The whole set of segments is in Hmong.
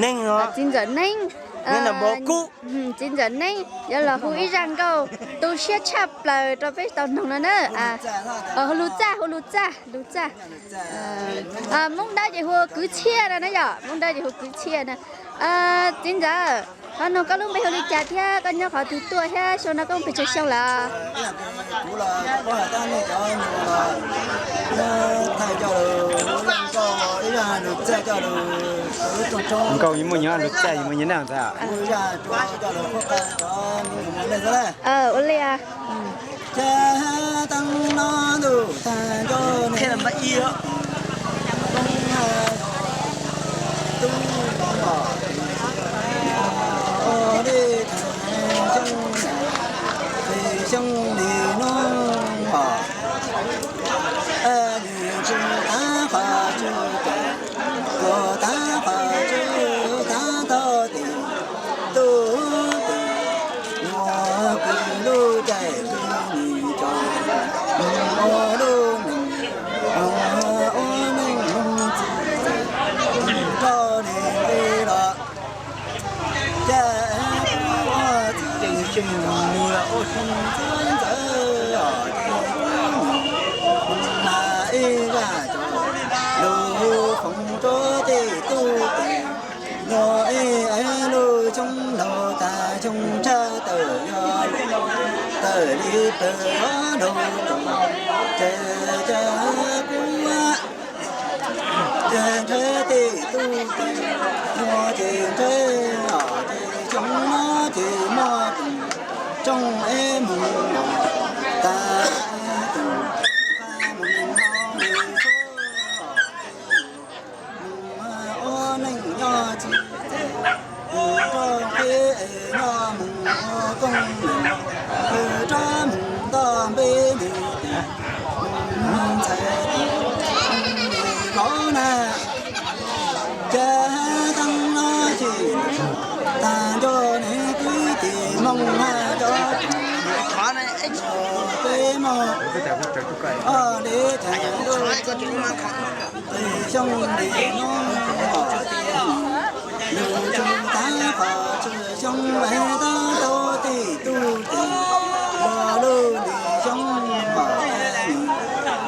Neeb no, txiv ntxawm Neeb, txiv ntxawm Neeb yuav los hu ib zaj nkauj tu siab tshaj plaws rau peb tau mloog no na. Hu lus txaj, hu lus txaj, lus txaj. Hmoob Dawb ces hu Kwv Txhiaj no na yom, Hmoob Dawb ces hu Kwv Txhiaj na. Txiv ntxawm, qhov no koj lub npe hu li cas thiab koj nyob qhov twg tuaj thiab xyoo no koj pes tsawg xyoo lawm? Nkauj yuav muaj nyob lus txaj yuav muaj nyob na ntag. Ua li. Yog ib lub xyoo laus tas xyoo tshaj tawm, yog tawm li plaws ob nrag, ces cas kuv ces ntshe tej tub tej nyuag ces ntshe os, ces xyoo no ces muaj tus tsooj ib mus tas tus mus no mus ua neej nyob tsis txawj, rau qhib es nyob mus ua kooj, rov mus ntoj npeb nws tis mus ntxhais tis vauv na. Ces teeb no ces tag nrho nws kwv tij Hmoob haj cov peb mog, ob li tag xyoo li no, lug tsuas tav qhov txhua xyoo es tab tau tej tub tej los lug li xyoo,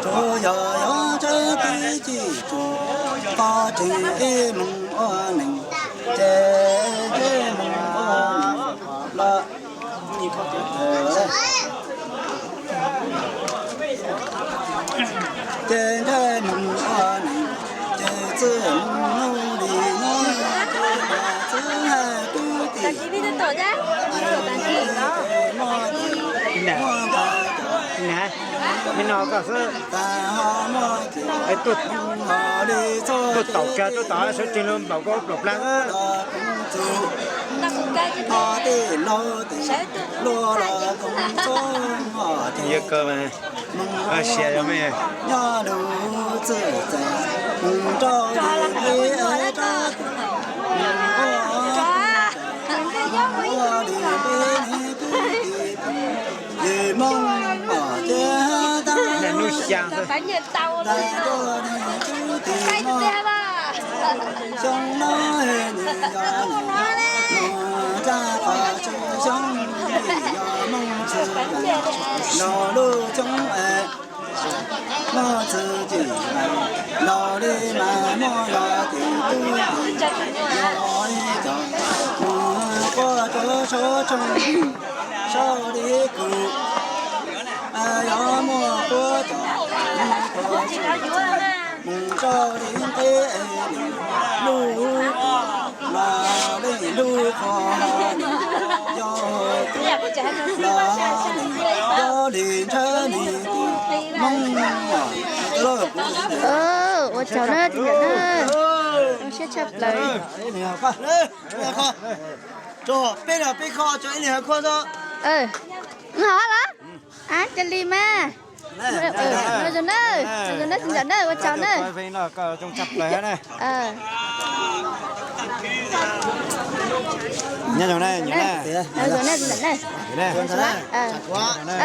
tsuas yog yog tshawb tib txhij tsuas qhov tseem ib moos ua neej, ces ib moos ua neej los ces ntshai moos ua neej, ces txij moos hnub li no, ces txwv haj kwv tij, muaj, muaj nqa cov, me no koj xwb, tas ho muaj ces ho li txog tuaj taum kag tuaj tom sawv tsees lug npaum koj plaub plab xwb. Los koom txug, ho tej laug tej luag los koom txug, ho ces moos ua neej nyob lug txwj txav, moos rau li nqi es rov moos ua, moos ua li nqi nws kwv tij, yim moos mom ces tab hnub xya tas nrho nws kwv tij mog. Xyoo no nws yog nws, nws raj qhov txhua xyoo, yog moos txwv los lug xyoo es muaj txwv cim laus li mas muaj los tim tub, yog ib cov moos quaj rau sab tshooj, sau li kuv, yog muaj quaj cov moos sau li nqe es lug los li lug qhov, yog los yog li ntshaw li moos. Ua tsaug na, ua siab tshaj plaws. Rau peb no peb kho tso ib leeg kho xwb. Hov los? Ab, cia li mas. Zoo na, zoo na, txiv ntxawm na, ua tsaug na. Nyob zoo na, zoo na, txiv ntxawm na.